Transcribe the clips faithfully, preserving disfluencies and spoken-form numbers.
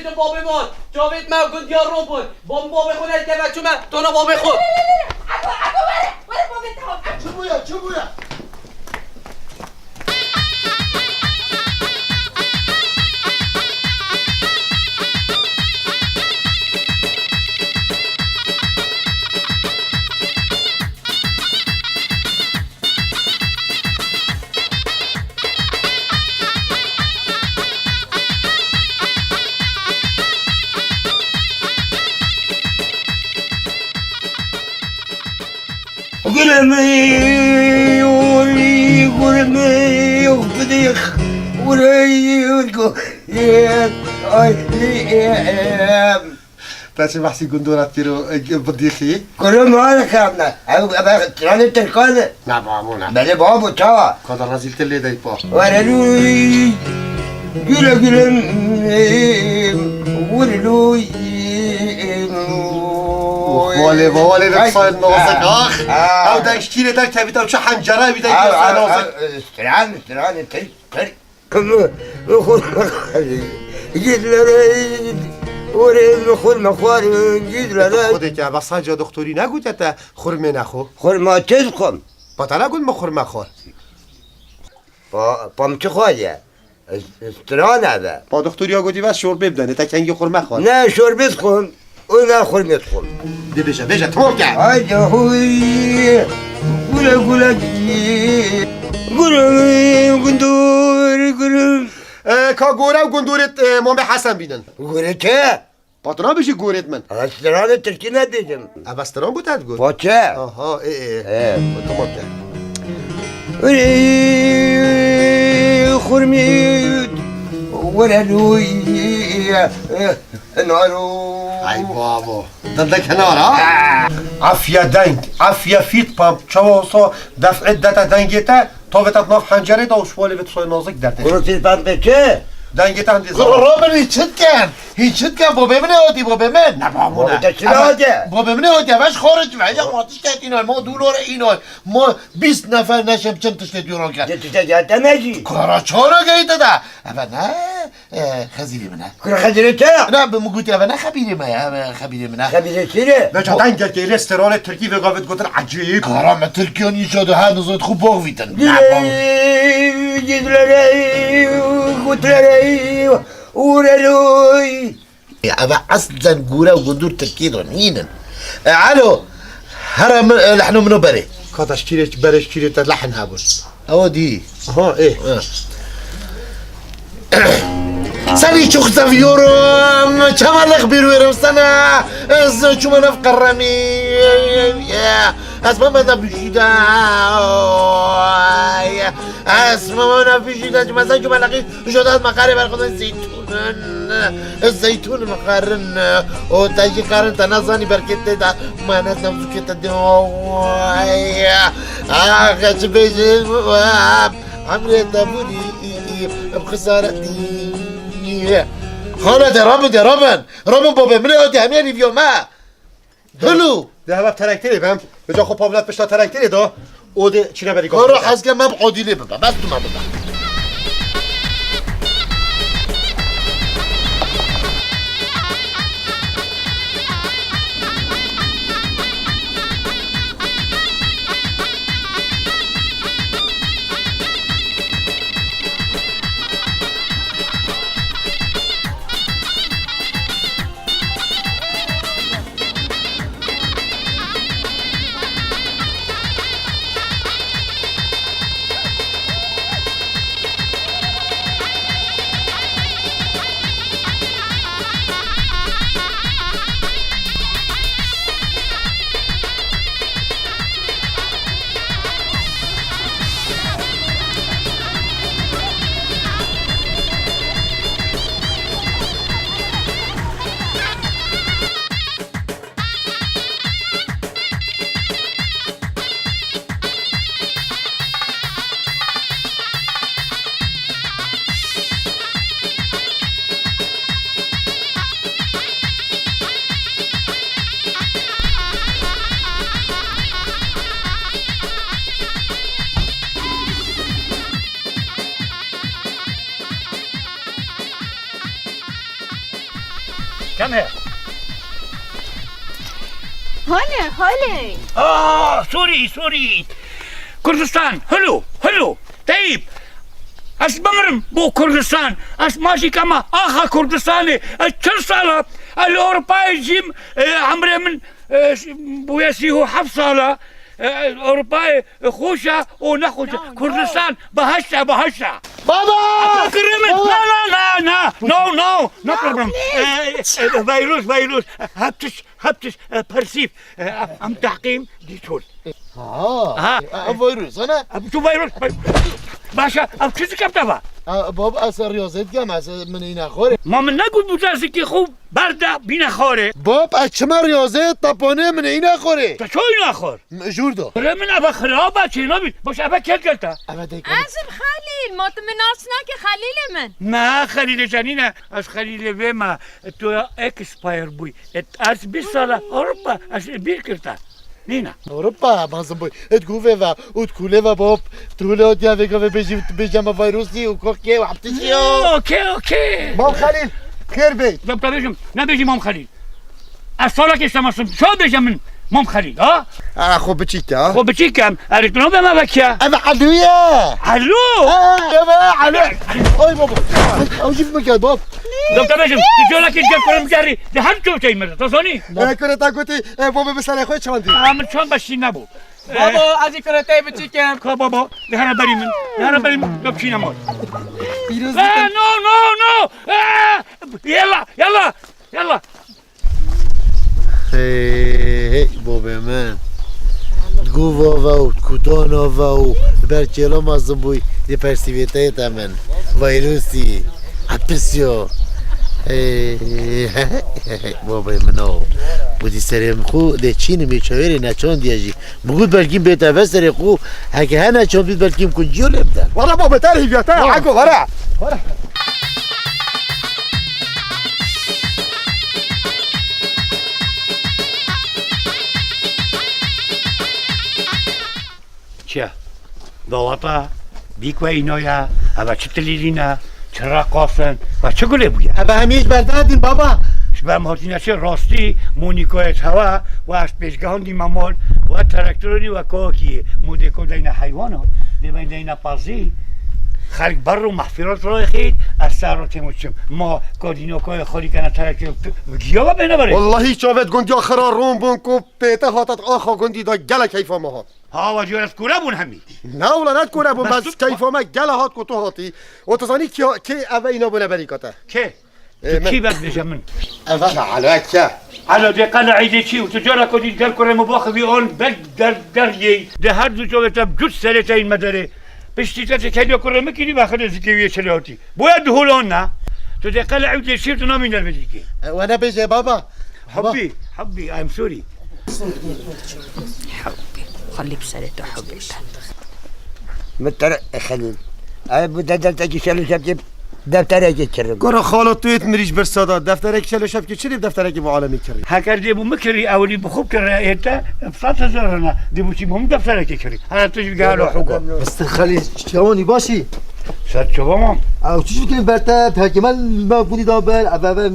Babê min, çavêt me gundiya robûn. Bom babê xwe nedikeve çûme, tona babê xwe. Eko, eko, were, were babê te. Çi bûye, çi bûye? Gurmê yorî, gurmê yox bidîx, gurê yorgo, ay, em. Te çi behsî gundora tîro, e, bidîxî? Gurê mala xamna. Ew, ev stranê Tirkan e. Na, babo, na. Belê, babo, çawa? Ka da rezîl te lê dey pa. Were lûy, güle güle, were lûy. Walê, walê, ay, sayın nazik, ah. Ah. Ew dengşkîrê der kevî, ew çi hencere wî dey, ah, sayın nazik. Stran, stran, tirk, tirk. Gidlere, orê xurme xwarin, gidlere. Xwedê ke, bes saca doktorî negotiye te xurmê nexwe? Xurma çi dixwim? Pa te negot min xurme xwar? Pa, pa min çi xwariye? Stran e be. Pa doktorî ya gotî bes şorbê bidene, te kengî xurme xwar. Ne şorbê dixwim. Û ne xurmê dixwim. De bêje, bêje, tamam ke. Haydi huy. Gule gule. Gule gundur gule. E, ka gore û gundurêt, e, Mamê Hesen bînin. Gore ke? Patron bêjî gorêt min. Stranê tirkî nebêjim. Ev stran bû te digot? Paçe. Aha, ê, ê. E. Tamam ke. Ê, xurmî, were lûy, e, e. Naro. Ay babo. Dende kenar ha? Afiye deng, afiye fît pam. Çawa olsa def'et dete dengê te, tavê te nav hencerê de û şwalê vê soy nazik derdê. Kuro fît pam be çi? Dengê te hindî zor. Robin, hîn çi dikin? Hîn çi dikin? Bobê min ê hotî, bobê min. Ne babo ne. Bobê te çi hotî? Bobê min ê hotî, ev eş xaric ve, ya matiş ket înoy, ma dûlore înoy, ma bîst nefer neşem çim tiştê dûran ket. Tiştê ya te ne jî? Kara çara geyte de. Eve ne? E, Xezîrê min e. Kura Xezîrê te? Ne, bi min gotî eve ne xebîrê me ye, eve xebîrê min e. Xebîrê kî re? Veca dengekê lê stranê tirkî vê gavê digotin ecîb. Kara me tirkiyan îşa de her nizan xwe box vîtin. Guley, gizlerey, gutlerey, ureloy. Ya, eve eslen gure û gundur tirkî de nînin. E, alo, here min, e, lehno min o berê. Kata şkîrê, berê şkîrê te lehn hebûn. Ew dî. Aha, ê. Seni çok seviyorum. Çamalak bir verim sana. Ez çuma nef karami. Ez mama da büşüda. Ez mama da büşüda. Çuma sen çuma laki. Joda makare ber kudun zeytun. Zeytun makarin. O te jî karin te nazanî berketê de. Manet navzukê te de. Ah, çi bêjim. Emrê te bûrî, em xisaretî. Xana de rabin, de rabin. Rabin babê min ê, hemî rîvyo me. Hulu. De heva terekterê bem. Veca xwe pavlet pişta terekterê da. O de çîne berî. Koro hezke me bi odîlê bibe. Bes tu me bibe. Kame? Hane, hale. Aa, sorry, sorry. Kurdistan, hello, hello. Teyîb, ez bimirim bo Kurdistan. Ez ma jî kema axa Kurdistanê. Ez çil sala ez li Ewropayê jîm, e, emrê min, e, bûye sî û heft sala. E, Ewropayê xweş e û nexweş e. No, no. Kurdistan behişt e, behişt e. Baba! Kurê min, Baba! Na, na, na, na. No, no, no problem. Please. E, e, virus, virus. Hep tişt, hep tişt, e, persîf. E, em tehqîm dîtol. Ha. Ha. E, e, virus, ana? E, tu virus. Baş e, ev çi dike te va? E, bab, ez riyazet gem, ez min îne xorê. Ma min negot bu zazikî xwe berda bîne xorê. Bab, ez çima riyazet, tapanê min îne xorê. Te ço îne xor? M-, jûr do. Kurê min eve xirab e, çênabî. Baş eve kê gel te? Eve dey Ez im Xelîl, ma tu min nas nake Xelîlê min. Na, Xelîlê te nîne. Ez Xelîlê vê me. Tu ya expire bûyî. Et ez bîst sala Ewropa, ez bîr kir te. Nîne. Ewropa, mazin bûyî. Et guvê ve, ut kulê ve bab. Tu hule ot ya vê gavê bêjî, bêje me virusî û kokê û heptişî yo. Okey, okey. Mam Xelîl, xêr bê. Doktor bêjim, ne bêjî Mam Xelîl. Ez salekê şemasim, çawa bêje min Mam Xelîl, ha? A, xwe biçîk e, ha? Xwe biçîk em. Erê, tu navê me vekiye? Ev Elû ye. Elû? Ha, ev Elû. Ay baba. Ew jî bikin, bab. Doktor bêjim, tu carekê gel kurim gerî, di her çewteyî min, tu zanî? E, kure ta gotî, e, baba bi serê xwe çandî. Ha, min çand beşî nebû. Baba, ez jî kure te biçîk im. Ka baba, di here berî min, di here berî min, yok çîne mal. Pîroz E, bikin. No, no, no. E, yalla, yalla, yalla. Hey, hey, bobê min. Guva ve û kutana ve û ber çêla mezin bûy, di persîvêteyê te min. Vayrusî, hepisiyo. Hey, hey, hey, bobê min o. Bu di serê min xu de çînim ê çawêrê neçandiye jî. Bigot belkî bête ve serê xu, heke hene çand bît belkî kunciyo lê bide. Wala baba, te rîvya te, Wala. Heko, wala. Wala. Çi? Dawata, bîk we înoya, eve çi tilîrîne, çi reqasin, ve çi gulê bûye? Eve hemî ji berdadin baba. Ji ber em hatine çi rastî, Monîkoyê çawa, we ez pêşgehan dîme mal, we terektorî we kakiyê, modê ko deyne heywana, dê ben deyne pazî. Xelk ber û mehfîrat rayxît, ez ser ro têmo çim. Ma kadînokoyê xalî kene terektorî, giya ve bêne berê. Wallahî çavet gundiya xira ron bûn ku pête hatat axa gundî da gelek keyfa me hat. Ha, wa cî ez kure bûn hemî. Na wila ne kure bûn, Bes bes tu keyfa me gele hat ku tu hatî. Û tu zanî kê, kê eve îna bûne berîka te? Kê? Ê, Tu min. Kî ve dibêje min? Eve ne alake? Alo, dê qele eydê çî û tu cara ku dî gel kurê min baxivî an bel der, der yê. De her du çavê te cût serê te în me derê. Piştî te çi keliya kurê min kî dî ve xidê zikê wî çi lê hatî. Boya duhulan ne. Tu dê qele eydê çî tu namî nervê dîkî. E, we nebêje baba. Baba. Hubbî, hubbî, I'm sorry. Hubbî, xelî bi serê te hubbî te. Min te re, e, Xelîl. Ay, bu de defterekî şelo şevkê, defterekê kirim. Gora xalo tu yê mirîş birsa da, defterekî şelo şevkê çi dê defterekî bu alemî kirî? Heker dê bu mi kirî, ewilî bi xwe kirî, ê te, sed hezar hene, dê bu çî bu mi defterekê kirî. Hene tu jî gelo hugo. Mistin Xelîl, çawanî başî? Ser çava mam. Ew çi jî kirin ber te, hekîmen me gunî da ber, ev, ev,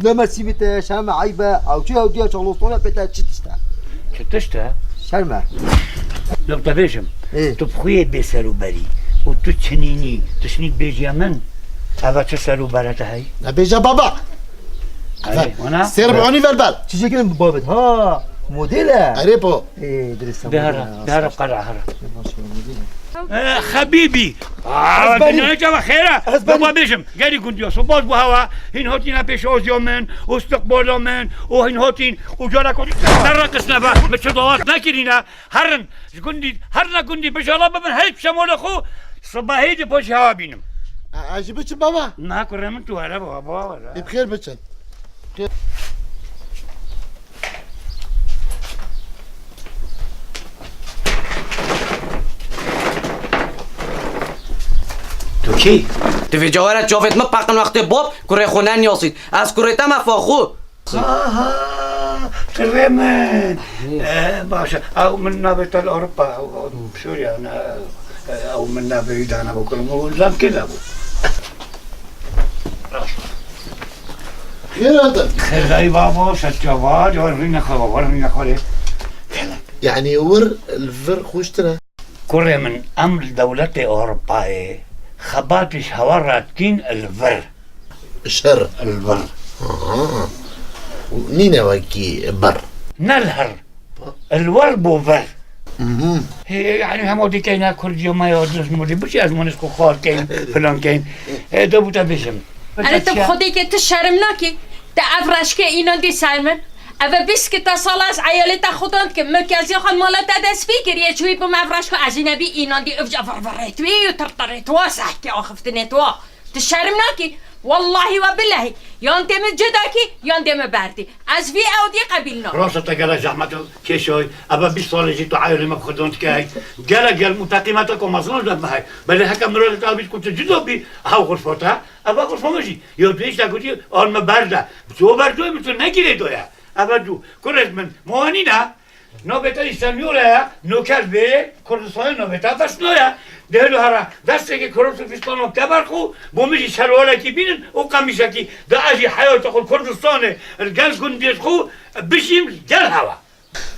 Ne mersîmî te, şerm e, eyb e, ew çi ew diya çalostona pê te çi tişt e? Çi tişt e? Şerm e. Lok te bêjim, Ê. Tu bi xwe yê bê ser û berî û tu çinînî, tu şinî bêjiya min, eva çi ser û bere te hey? Ne bêje baba. Erê, Eve, ona? Sêr bi onî ver ber. Çi jê kirin babet? Ha, model e. Erê po. Ê, dirist e, Dehara, model e. Dehara qara hara. Baş e, model e. Eh, Xebîbî! Ah, Ez berî. Dinle çava xêre. Ez berî. Baba bêjim, gelî gundiya, spas bu hewa, hîn hatîne pêşaziya min, û istiqbala min, û hîn hatîn, û cara ku te reqisne be, min çi dawat nekirîne, herin, ji gundî, herine gundî, bijala bibin, her şemolê xwe, sibahî di paşî hewa bînim. E, ez jî biçim baba. Na kurê min tu here baba, baba here. Ê bi xêr biçin. Tu kî? Tu vê cawere çavêt min peqin wextê bab, kurê xwe neniyasît. Ez kurê te me faxû. Aha, kurê min. Eh, baş e. Ew min navê te li Ewropa, ew, ew, Sûriye, ne, ew min navê wî dane bo kurê min, û lem kê de bû. Kêr hatin? Xêr dayî babo, ser çava, cewar rîne xwe, war rîne xwe lê. Yanî wir, li vir xweştir e. Kurê min, em li dewletê Ewropayê xebatî ji hewa re dikîn li vir. Şer. Li vir. Aha. Nîne wekî bir. Ne li her. Li wer bo ver. Mhm. Hê, yanî hema dîkeyne Kurdiya me ya dizmurî, biçî ez moniz ku xwar keyin, filan keyin. Hê, de bû te bêjim. Erê tu bi Xwedê ke tu şerm nakî? Te ev reşke înan dî ser min. Eve bîst ki te sala ez eyalê te xudan dikim. Min keziya xwe mala te dest pê kiriye, çûyî bim ev reşke ez jî nebî înan dî ivca vir virê tu yê û tirtirê tu wa, sehkê axiftinê tu wa. Tu şerm nakî? Wellahî we bilehî. Yan tê min cida kî, yan dê min berdî. Ez vî ew dî qebîl nakim. Rasta te gelek zehmet û kêşay. Eve bîst sal e jî tu eyalê me bi xudan dikey. Gelek gel û teqîmeta ku mezin de me hey. Belê heke mirovet te bît ku tu cida bî, ew xurfa te. Eve xurfa me jî. Ya tu hişta gotî, an me berde. Tu berdoyê min tu negirê doye. Eve du. Kurêz min, ma nîne. Navê te Îslamiyol e, noker bê, Kurdistanê navê te dest naye. Dê hilo here, desteke Kurdistana ke ber xwe, bo min jî şerwalekî bînin û qemîşekî. De ez jî heyata xwe Kurdistanê, li gel gundiyê xwe, bijîm gel hewa.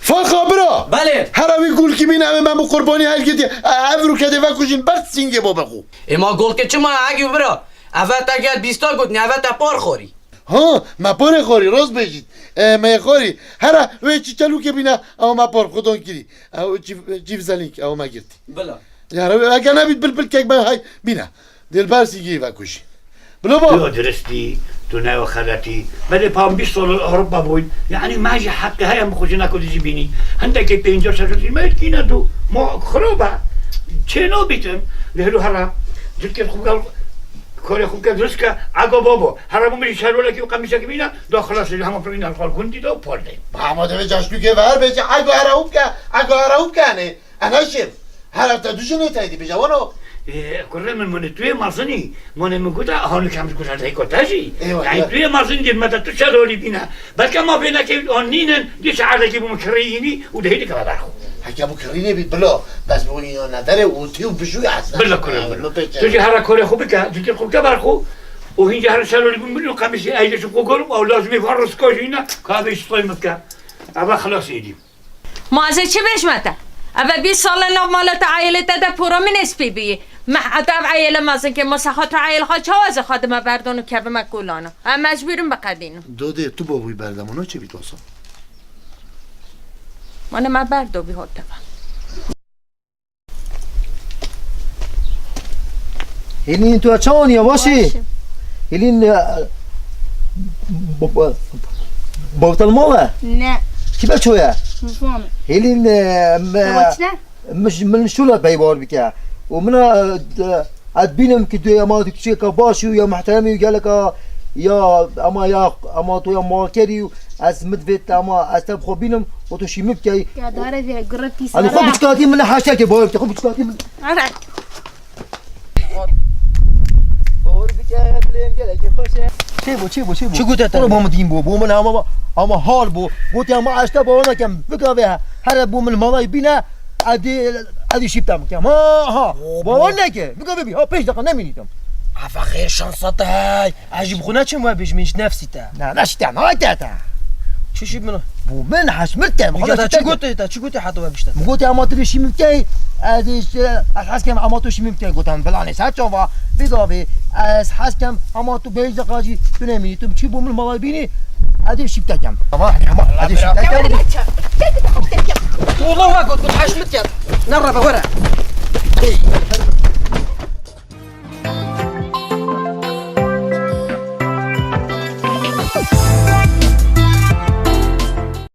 Faxa bira! Belê. Here wî gulkî bîne, em ê me bi qurbanî helgitî. E, ev rûketê vekujîn ber sîngê bo be xwe. Ê ma gulkê çima egî bira? Eve te gel bîsta gotinî, eve te par xwarî. Ha, me porê xwarî, rast bêjît. E, me yê xwarî. Here, wê çî çelûkê bîne, ew me por xwe don kirî. Ew çîv-, çîv zelîng, ew me girtî. Bila. Yare, wê eke nebît bilbilkek me hay bîne. Dilber sîgî vekujî. Bila ba. Tu ya diristî, tu ne ya xeletî. Belê pan bîst sal Ewropa bûyn. Yanî me jî heqê heye em xwe jina Kurdî jî bînî. Hindekê pênca şeş jî me kîne tu. Ma xirab e. Çê nabîtin. Lê hilo here. Dilkê xwe gel. Karê xwe bike dirust ke, ego babo, here bo min jî şerwalekî û qemîşekî bîne, da xilas e, hema pirîna xwe gundî da û pardê. Hema divê caşnûkê ve her bêje, ego here û bike, ego here û bike, ne. Ene şêv. Here te du jinê tey dî bêje, wano. Ê, kurê min, min tu yê mezin î, min ê min gote, hanû kem ji ku her heyko te jî. Eywa, yanî eywa. Tu yê mezin dî, me te tu şerwalî bîne. Belke ma vê nekevît an nînin, dî şeherdekî bû min kirî yînî û dihê dikeve ber xwe. Heke bû kirî nebî bila, bes bû înan nederê û tî û bijû ya hesna. Bila kurê min. Tu jî here korê xwe bike, dikir xwe bike ber xwe û hîn jî here şerolî bû min û qemîşî eylê ji xwe gorim ew lazimî van rizka jî ne, ka vê ji soy min bike. Eve xilas êdî. Ma ez ê çi bêjme te? Eve bîst sal e nav mala te, ailê te de pora min ê spî bîyî. Meh heta ev eyele mezin ke, ma sexat û eyel xwe çawa ez ê xwe dime berdon û kevime kolana? Em mecbûr in biqedînin. Dodê, tu bavûyî berdemano çi bît wasa? Mane me berdo bî hot teva. Hêlîn, tu çawan ya, baş î? Baş im. Hêlîn, e, bo-, bo-, bawtel mal e? Ne. Kî be çoye? Muzwan. Hêlîn, e, me, Te baş ne? Min, min şûla peybar bike. Û min, e, d-, ez bînim ki tu ema tu kişêka baş û ya muhteremî û geleka ya ema ya ema tu ya malkerî û ez min vê te ema ez te bi xwe bînim û tu şî min bikey. Ya dare vê gurre pîs. Hadi xwe biçikatî min heştekê bawer bike, xwe biçikatî min. Ara. Bawer bike, dilê min gelekî xweş e. Çê bû, çê bû, çê bû? Çi gote te? Bo min dîn bû, bo min ama, ama hal bû. Gote ama ez te bawer nekem, bika vê. Here bo min malay bîne, ez dê, ez dê şîp te bikem. Ha, ha. Oo, bawer neke, bika vê bî. Ha, pênc deqa nemînîtim. Afa xêr şansa te hey. Ez jî bi xwe neçim we bêjim, ji nefsî te. Na, neşî te, na te te. Çi jî min? Bû min heşmir te, min xwe neşî te. Çi gote te, çi gote heta we bişte? Min gote ama tu vê şî min bikey, ez ê ji, ez hez kem ama tu şî min bikey. Gote em bilanê ser çava, bigavê, ez hez kem ama tu bêj deqa jî tu nemînî. Tu çi bû min malay bînî, ez ê şî te kem. Ama, ama, ez ê şî te kem. Wallah we got, min heşmir ket. Ne rebe were. Hey.